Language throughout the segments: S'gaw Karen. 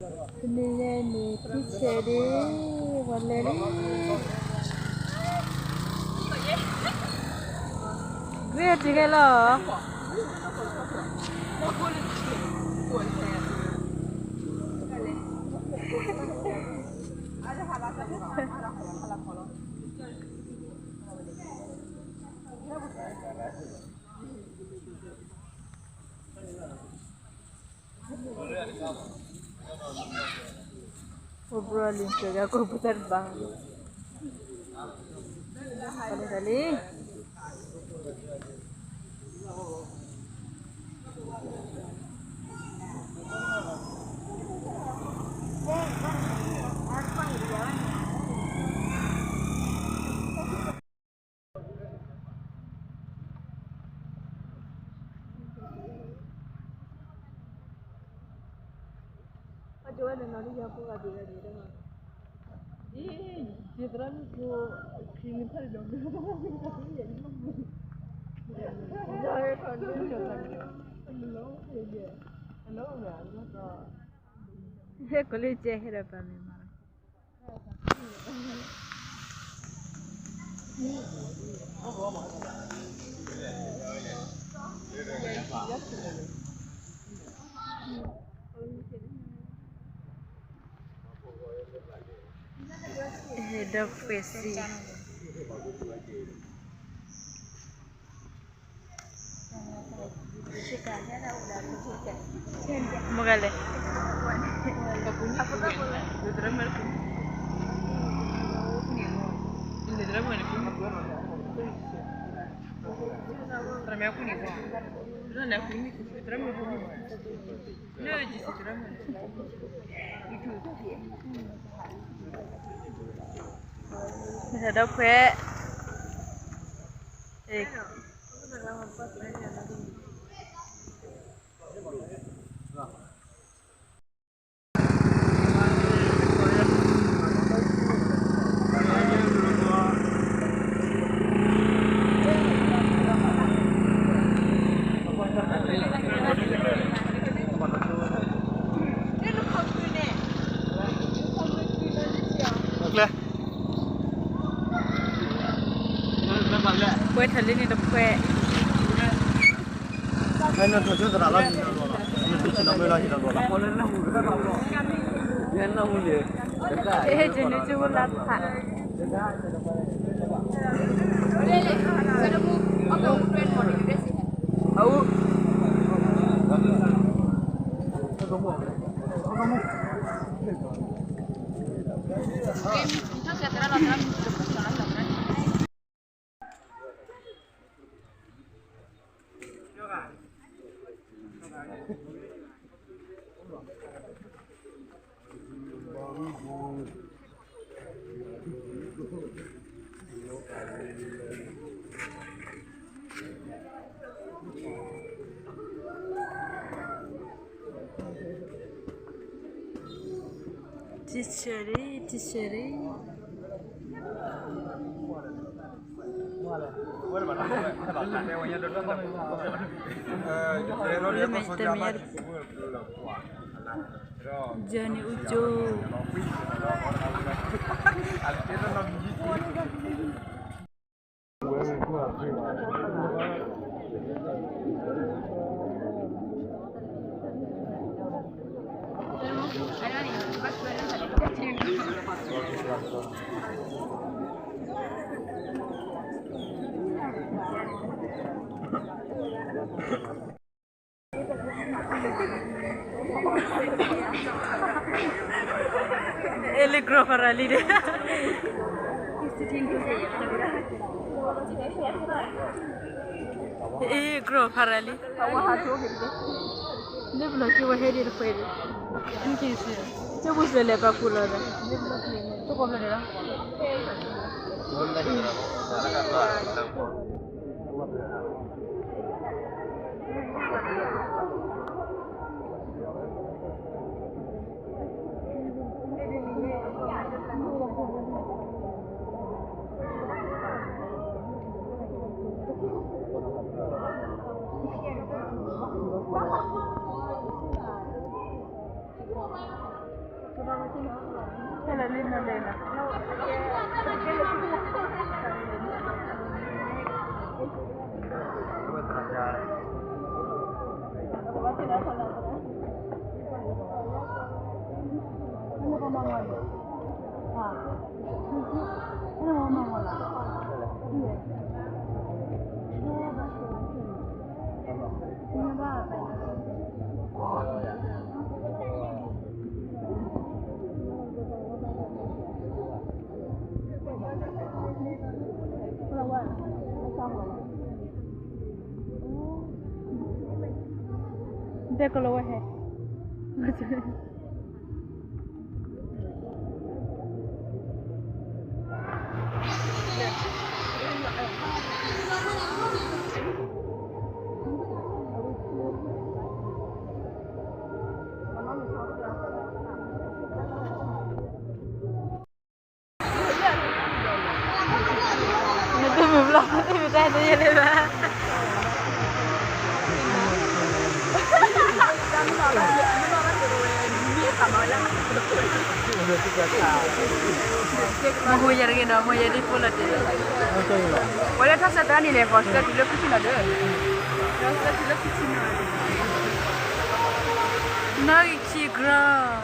တနံၤညါအံၤန့ၣ် ထံဆဲးဒ့ ပှၤလဲၤလံ, ဂ့ၢ်တဂ့ၤလီၤ. အိၣ်ဘှီလံ ကဂၤကိးပသၢတဘၣ်, ပှၤလဲၤတၢ်လံ. ဟဲကီးလၢကဲဟဲဒီးပှၤမ့ၢ်မးလီၤ. ဒီးပှဲၤစံး မ့ၢ်ဂ့ၤလဲၣ်, မ့ၢ်ဒီးပှဲၤ ပှဲၤထီၣ်လံန့ၣ်တပှဲၤ နထီၣ်ကၠိသရၣ်လီၤ, နထီၣ်ဆ့ၣ်နီၤမ့ၢ်လီၤဟ့ၣ်လီၤဘျီလီၤ, ဟဲက့ၤနုာ်ကၠိလၢဖး, အူ ထံဆၢရံ ထံဆၢရံ တမံၤ ယန့ၣ်အူကၠိ အဲ လၢကြိၢ်ဖးရၤလံဒီး အဲ ကြိၢ်ဖးရၤလံ လၢပလီၢ်ခံဝဲဟဲဒ်တခွဲးဒီး ကၠိပူၤစၢၤလဲၤပာ်ဖှိၣ်လီၤဒီး ကၠိပူၤဖျၢၣ်ဒီး Thank you. တဲကလီဝဲဟဲ နတမုာ်ဘျီ နတမုာ်တၢ်တယဲၢ်လၢၤဘၣ်. မဟိယၤတဂ့ၤနီၤ မဟိယၤဒ်ဖိလီၤတံၢ်လီၤ. ဝဲလၢထီၣ်စဲးတၢ်န့ၣ်န့ၣ် ကီၢ်စဲးတုၤလၢခံဆံနီၤဒီး နီၣ်ဂံၢ်ခံ gram.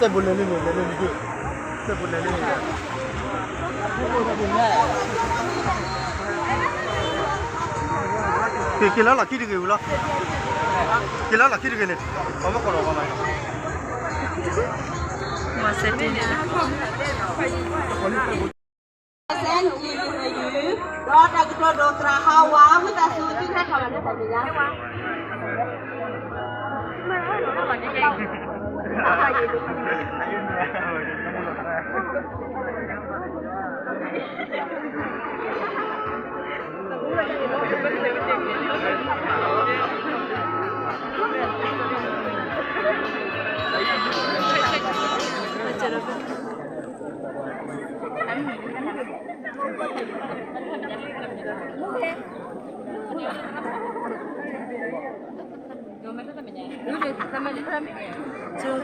စဲးဘူးလဲၤလံန့ၣ် လဲၤလံန့ၣ် စဲးဘူးလဲၤလံန့ၣ် က့ၤက့ၤလၢလီၢ်ခံတဂ့ၤဝံၤလီၤ. က့ၤလၢလီၢ်ခံတဂ့ၤန့ၣ် ပှၤမ့ၢ်ကီၢ်လီၤဝါမး မၤစဲးတ့ၢ်န့ၣ် စဲးက့ၤယုၢ် ဒီးတၢ်ကတိၤဒိၣ်သရၣ်ဟးဝါ မ့ၢ်တၢ်စူၤသံခါထီၣ်ဘၣ်လၢတၢ်မဲာ်ညါ ကၠိသရၣ်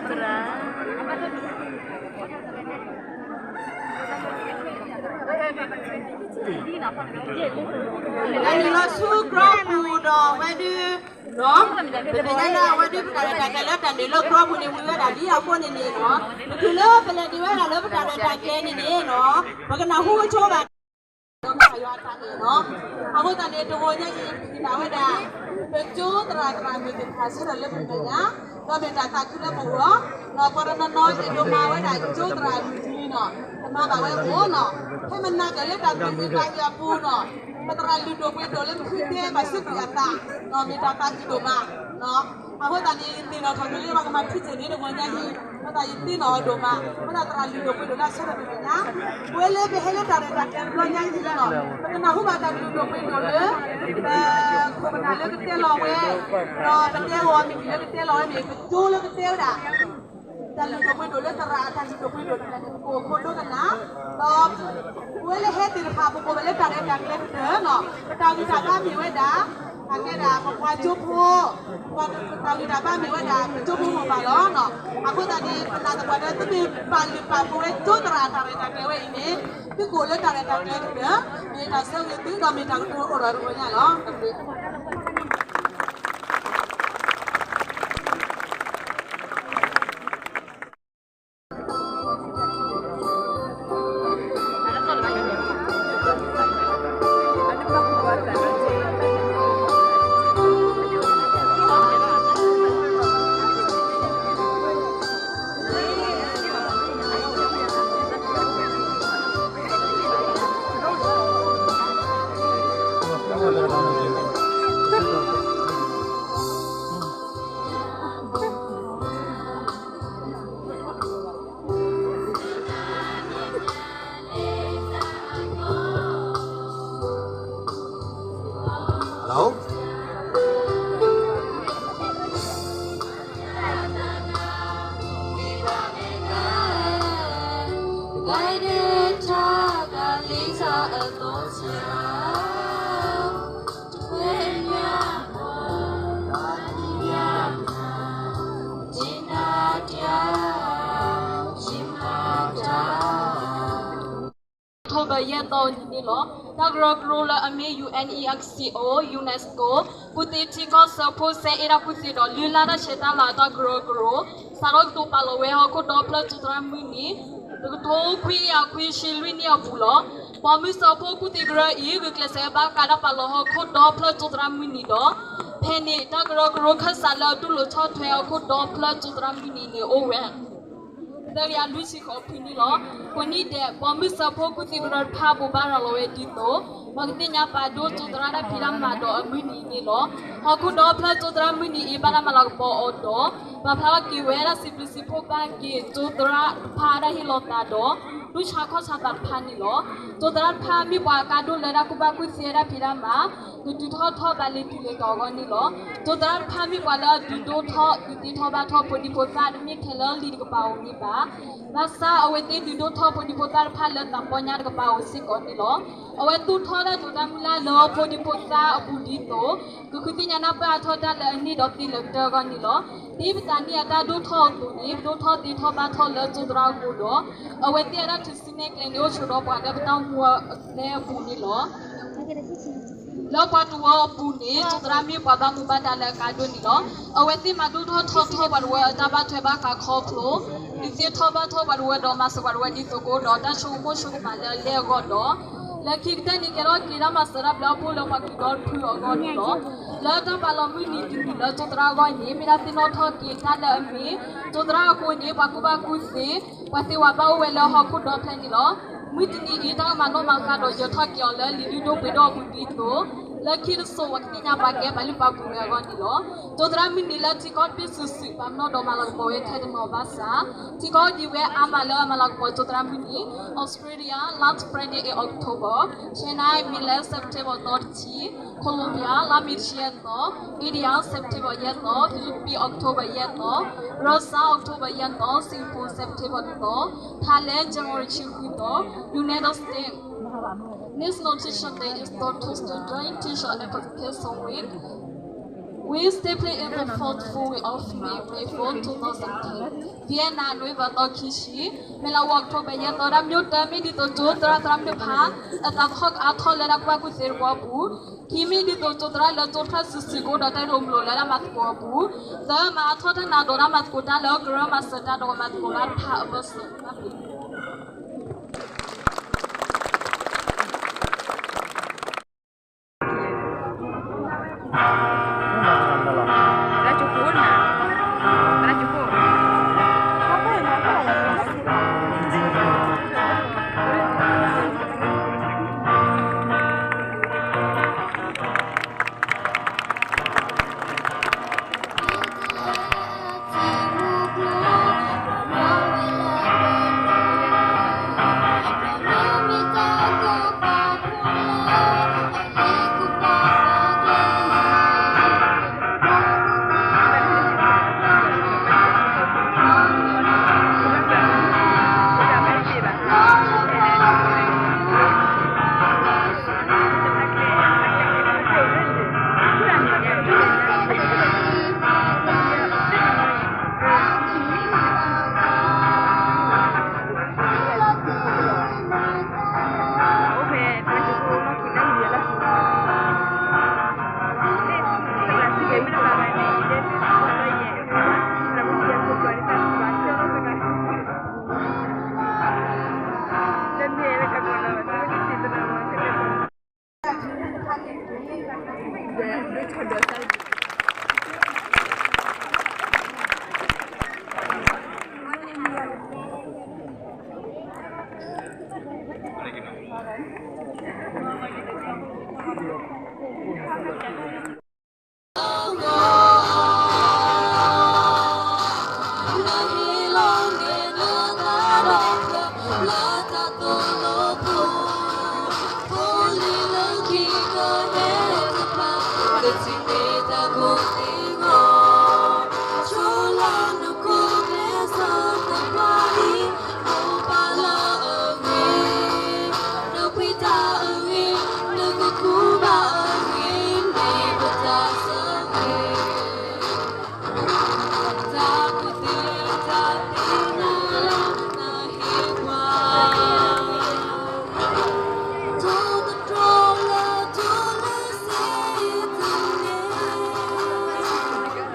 ပလဲၤနုာ်လီၤဆူကြီပူၤဒီးဝဲဒုး ပသ့ၣ်ညါလၢအဝဲဒုးပတၢ်ရဲၣ်တၢ်ကျဲၤလၢတၢ်နုာ်လၢကြီပူၤန့ၣ် ဝံၤဝဲဒၣ်ဒ်အဃိန့ၣ်န့ၣ်လီၤ. ပတုၤလၢပလဲၤဒံးဝဲဒၣ်လၢပတၢ်ရဲၣ်တၢ်ကျဲၤန့ၣ်န့ၣ်လီၤ ပကနၢ်ဟူဆိဘၣ် ဒီးမ့ၢ်ယွၤအတၢ်အဲၣ်လီၤ. အဃိသတးန့ၣ် တဂီၤညါအံၤ ပဟ့ၣ်ဘၣ်ဝဲဒၣ် ပကၠိသရၣ်သရၣ်မုၣ်သ့ၣ်တဖၣ် ဆၢထၢၣ်လၢပမဲာ်ညါ, ဒီးမ့ၢ်တၢ်သးခုလၢပဂီၢ်, ဒီးပှၤတနီၤနီၤ အဲၣ်ဒိးမၤဝဲဒၣ်ကၠိသရၣ်မုၣ်န့ၣ်လီၤ. တမၤဘၣ်ဝဲအိၣ်လီၤ. ဖဲမနၤကလဲၤတၢ်သးဝံၣ်သးယၢၢ်အပူၤလီၤ. ပသရၣ်လုၢ်ဒိၣ်ပှ့ၤဒိၣ်လၢပဃုတဲဘၣ်စ့ၢ်ကီးအသး, ဒီးမ့ၢ်တၢ်သးခုဒိၣ်မး အဃိသတးန့ၣ် ယသ့ၣ်နီၣ်ထီၣ်က့ၤလၢပှၤကမၤထံကၢၢ်န့ၣ် တဂီၤညါအံၤ, အဃိသတးယသ့ၣ်နီၣ်အီၤဒိၣ်မး, အဃိသတးသရၣ်လုၢ်ဒိၣ်ပှ့ၤဒိၣ်လၢအဆၢထၢၣ်မဲာ်ညါ, ပဝဲလၢပဟဲလၢတၢ်ရဲၣ်တၢ်ကျဲၤတဘျီညါအံၤန့ၣ်လီၤ, ပကနၢ်ဟူဘၣ်တၢ်လုၢ်ဒိၣ်ပှ့ၤဒိၣ်လၢ ပခိၣ်ပနၢ်လၢကတဲလီၤဝဲ, ဒီးပတဲအီၤမ့ၢ်မ့ၢ်လၢကတဲလီၤဝဲမ့ၢ် ကၠိလၢကတဲဝဲဒၣ် တၢ်လုၢ်ဒိၣ်ပှ့ၤဒိၣ်လၢသရၣ်အတၢ်လုၢ်ဒိၣ်ပှ့ၤဒိၣ်န့ၣ် ပကအိၣ်ခိးဒိကနၣ်, ဒီးပဝဲလၢဟဲသ့ၣ်တဖၣ် ပကိးဝဲလၢတၢ်ရဲၣ်တၢ်ကျဲၤကတၢၢ်လီၤ. ပတၢ်ဂံၢ်တၢ်ဘါမ့ၢ်ဝဲဒၣ် အကဲဒၣ်ပပှၤကၠိဖိ, ပတၢ်ဂံၢ်တၢ်ဘါမ့ၢ်ဝဲဒၣ် ပကၠိဖိမိၢ်ပၢ်လီၤ. အဃိသတးန့ၣ် ပနာ်သပှၢ်ဒီး သုမ့ၢ်ပာ်လုၢ်ပာ်ပှ့ၤဝဲကၠိသရၣ်အတၢ်ရဲၣ်တၢ်ကျဲၤဝဲအံၤန့ၣ် သုကအိၣ်လၢတၢ်ရဲၣ်တၢ်ကျဲၤကတၢၢ်, မ့ၢ်တၢ်ဆၢဂ့ၤသုဒီးမ့ၢ်တၢ်ကတိၤအိၣ်ဒီးတဂီၤညါလီၤ. ယဲၢ်သီအနံၤန့ၣ်လီၤ. တၢ်ကရၢကရိလၢအမ့ၢ် UNESCO, UNESCO ကူၣ်သ့ထံကီၢ်စၢဖှိၣ်စဲအ့ၣ်တၢ်ကူၣ်သ့ဒီး လုၢ်လၢ်တၢ်ဆဲးတၢ်လၤအတၢ်ကရၢကရိ စးထီၣ်ကတိၤပာ်လီၤဝဲဟီၣ်ခိၣ်ဒီဖျၢၣ်ကၠိသရၣ်မုၢ်နံၤ တကထိခွံကယၤခွံဆံလွံၢ်နံၣ်အပူၤလီၤ. ပှၤမုၢ်စၢဖှိၣ်ကူၣ်သ့ကရၢအံၤ ဂုာ်ကျဲးစၢးဘၣ်ကးတၢ်ပာ်လီၤဟီၣ်ခိၣ်ဒီဖျၢၣ်ကၠိသရၣ်မုၢ်နံၤဒီး ဖဲန့ၣ် တၢ်ကရၢကရိခၢၣ်စးလၢအတူၢ်လိာ်ဆီၣ်ထွဲဟီၣ်ခိၣ်ဒီဖျၢၣ်ကၠိသရၣ်မုၢ်နံၤန့ၣ်အိၣ်ဝဲ သၢကယၤလွံၢ်ဆံဃိးဖုန့ၣ်လီၤ. ကိးနံၣ်ဒဲး ပှၤမုၢ်စၢဖှိၣ်ကူၣ်သ့ကရၢတဖၣ်ဘိးဘၣ်ရၤလီၤဝဲဒ်သိး ပှၤကသ့ၣ်ညါပာ်ဒိၣ်ကၠိသရၣ်တၢ်ဖံးတၢ်မၤဒီးအမုၢ်နံၤန့ၣ်လီၤ. ဟီၣ်ခိၣ်ဒီဖျၢၣ်ကၠိသရၣ်မုၢ်နံၤအံၤ ဘၣ်တၢ်မၤလၤကပီၤအီၤဒီး ပာ်ဖျါထီၣ်က့ၤဝဲဒၣ်စံးဘျုးစံးဖှိၣ်ဘၣ်က့ၤကၠိသရၣ်တဖၣ်အတၢ်ဟ့ၣ်လီၤသးဒီး တူၢ်ဆါခီၣ်ဆါသးတဖၣ်န့ၣ်လီၤ. ကၠိသရၣ်တဖၣ်မ့ၢ်ပှၤအကါဒိၣ်လၢတၢ်ကူၣ်ဘၣ်ကူၣ်သ့တၢ်ဖံးတၢ်မၤ ကတုၤထီၣ်ထီၣ်ဘၣ်လံၤတုၤလ့ၤတီၤအဂီၢ်န့ၣ်လီၤ. ကၠိသရၣ်တဖၣ်မ့ၢ်ပှၤလၢအဒုးဒိၣ်ထီၣ် ဒုးသ့ထီၣ်ဘၣ်ထီၣ်ဖိဒံဖိသၣ် တမ့ၢ်ထဲလၢလံာ်တကပၤဧိၤန့ၣ်ဘၣ်. ဘၣ်ဆၣ်အဝဲသ့ၣ်ဒုးဒိၣ်ထီၣ်ဖိဒံဖိသၣ်တဖၣ်လၢသးပီညါတကပၤဧိၤစ့ၢ်ကီးန့ၣ်လီၤ. အဝဲသူၣ်ထီၣ်တၢ်ဒိးတၢ်မုၢ်လၢ်လၢဖိဒံဖိသၣ်အပူၤဒ်သိး ကဃုသ့ၣ်ညါနၢ်ပၢၢ်အါထီၣ်တၢ်လၢအန့ၢ်ဒီးသ့လၢာ်ကတၢၢ်အဂီၢ်န့ၣ်လီၤ. ဒ်ပသးနံၣ်အတၢ်ဒိၣ်ထီၣ်အသိးန့ၣ် ပဒိၣ်ထီၣ်သ့ထီၣ်ဘၣ်ထီၣ်လၢကၠိသရၣ်အဃိဒီး အဝဲသ့ၣ်အတၢ်ထုးစုနဲၣ်ကျဲန့ၣ် အိၣ်ဆိးဒီးပှၤလၢပတၢ်အိၣ်မူအကျဲအပူၤန့ၣ်လီၤ. လၢပှၤတဝၢအပူၤန့ၣ် ကၠိသရၣ်မ့ၢ်ပှၤဘၣ်မူဘၣ်ဒါလၢအကါဒိၣ်န့ၣ်လီၤ. အဝဲသ့ၣ်မၤဒိၣ်ထီၣ်ထီထီၣ်ပှၤတဝၢအတၢ်ဘၣ်ထွဲဘၣ်ဃးခီဖျိ ဒုးသ့ထီၣ်ဘၣ်ထီၣ်ပှၤတဝၢဒီးမၤစၢၤပှၤတဝၢဒ်သိးကအိၣ်ဒီး တၢ်ဆိကမိၣ်ဆိကမးလၢအလဲၢ်အဂီၢ်ဒီး လၢခံကတၢၢ်န့ၣ် ကဲထီၣ်က့ၤတၢ်မၤစၢၤတၢ်ဘျုးအဖှိၣ်လၢပှၤကလုာ်ဒီတဖုအဂီၢ်န့ၣ်လီၤ. လၢတၢ်ပာ်လီၤမုၢ်နံၤတနံၤလၢကၠိသရၣ်အဂီၢ်န့ၣ် မ့ၢ်ဒၣ်သ့ၣ်နီၣ်ထီၣ်က့ၤတၢ်လၢအမ့ၢ် ကၠိသရၣ်အဃိန့ၣ် ပှၤကူၣ်ဘၣ်ကူၣ်သ့ ပှၤသ့ဝဲဘၣ်အိၣ်ဝဲလၢဟီၣ်ခိၣ်ဒီဖျၢၣ်န့ၣ်လီၤ. မုၢ်တနံၤအံၤ တၢ်ကမၤနီၣ်မၤဃါဒီးယၢၤထီၣ်က့ၤအီၤလၢလံာ်လုၢ်ဒိၣ်ပှ့ၤဒိၣ်အပူၤဒ်သိး လၢခံတစိၤ ပှၤကသ့ၣ်ညါပာ်ကဲပာ်လုၢ်ပာ်ပှ့ၤဝဲအဂီၢ်န့ၣ်လီၤ. ကၠိသရၣ်မုၢ်နံၤလၢထံကီၢ်တဘ့ၣ်စုာ်စုာ် ပာ်ပနီၣ်ဒီးမၤလၤကပီၤဝဲထဲတနီၤဘၣ်ဆၣ် ထံကီၢ်ဒံးဝဲအါမးလၢအမၤလၤကပီၤကၠိသရၣ်မုၢ်နံၤ Australia, Latin Friday in October, Chennai, Milan, September သီတဆံ, Colombia လါမ့ၤတဆံယဲၢ်သီ, India September ယဲၢ်သီ, Philippines October ယဲၢ်သီ, Russia October ယဲၢ်သီ, Singapore September တသီ, Thailand January ဆံဃုသီ, United States National Teacher Day is the Tuesday during Teacher Appreciation Week, which take place in the fourth full week of May, May fourth, two thousand ten. Vietnam November သီခံဆံ, မ့ၢ်လၢ October ယဲၢ်သီ တၢ်မ့ၢ်တၢ်မ့ၢ်ဒ်သိး ကၠိသရၣ်သရၣ်မုၣ်တဖၣ် အသးသဟီၣ်ကအါထီၣ်လၢတၢ်ကူၣ်ဘၣ်ကူၣ်သ့တဝီပူၤ, ခံမ့ၢ်ဒ်သိး ကၠိသရၣ်လၢကၠိတဖၣ်စုာ်စုာ်ကအိၣ်ဒီးတၢ်ရ့လိာ်မုာ်လိာ်လၢတၢ်မၤသကိးအပူၤ, သၢမၤအါထီၣ်တၢ်နာ်ဒီးတၢ်မၤသကိးတၢ်လၢကရၢမၤစၢၤတၢ်ဒီးမၤသကိးတၢ်တဖၣ်အဘၢၣ်စၢၤတၢ်ဖံး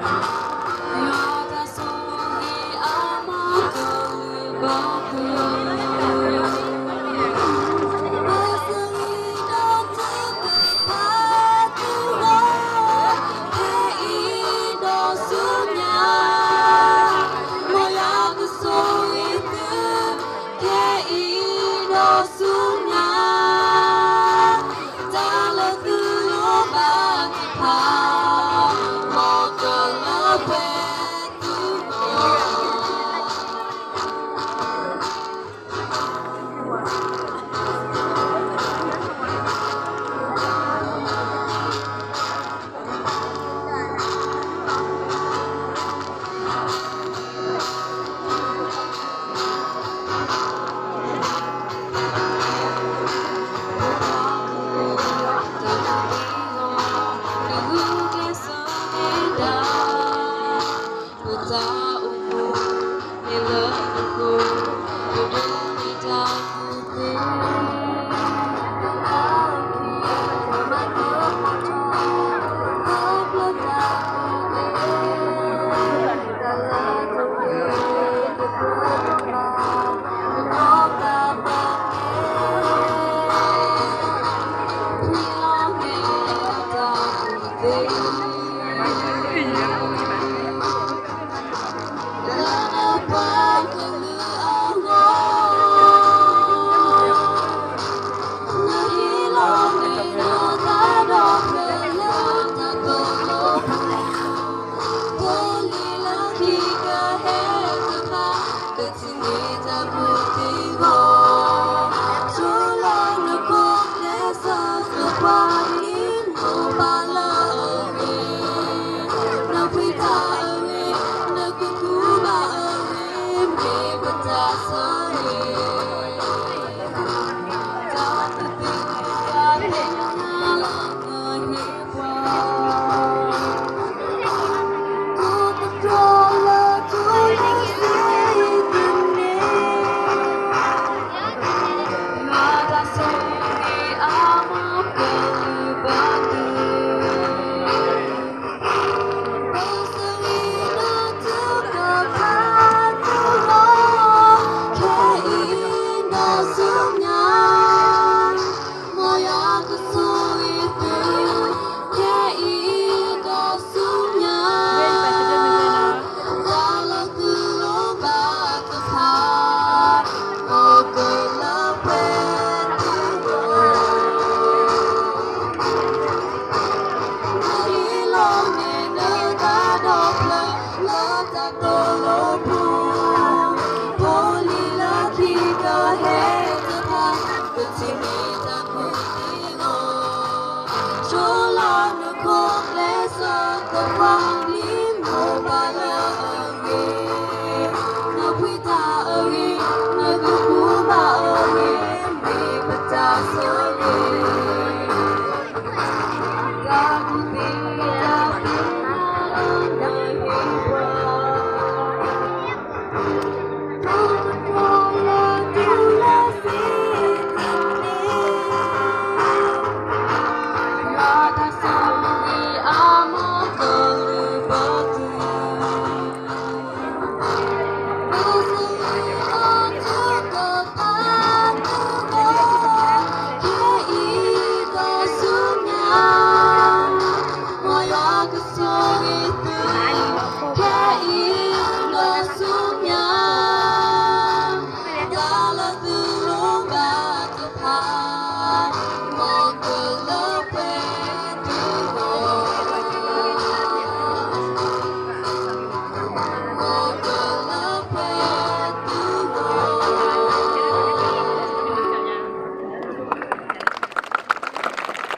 ယွၤတၢ်ဆိၣ်ဂ့ၤအမၤကလုၢ်ဘၣ်ကလုၢ်, ပစံးဒီးတကပၤတဂီၤ, ခဲအံၤဒီးဆူညါ, မ်ယွၤကဆိၣ်ဂ့ၤသု, ခဲအံၤဒီးဆူညါ, တၢ်လၢသုလိၣ်ဘၣ်တဖၣ်, မ်ကလၢပှဲၤ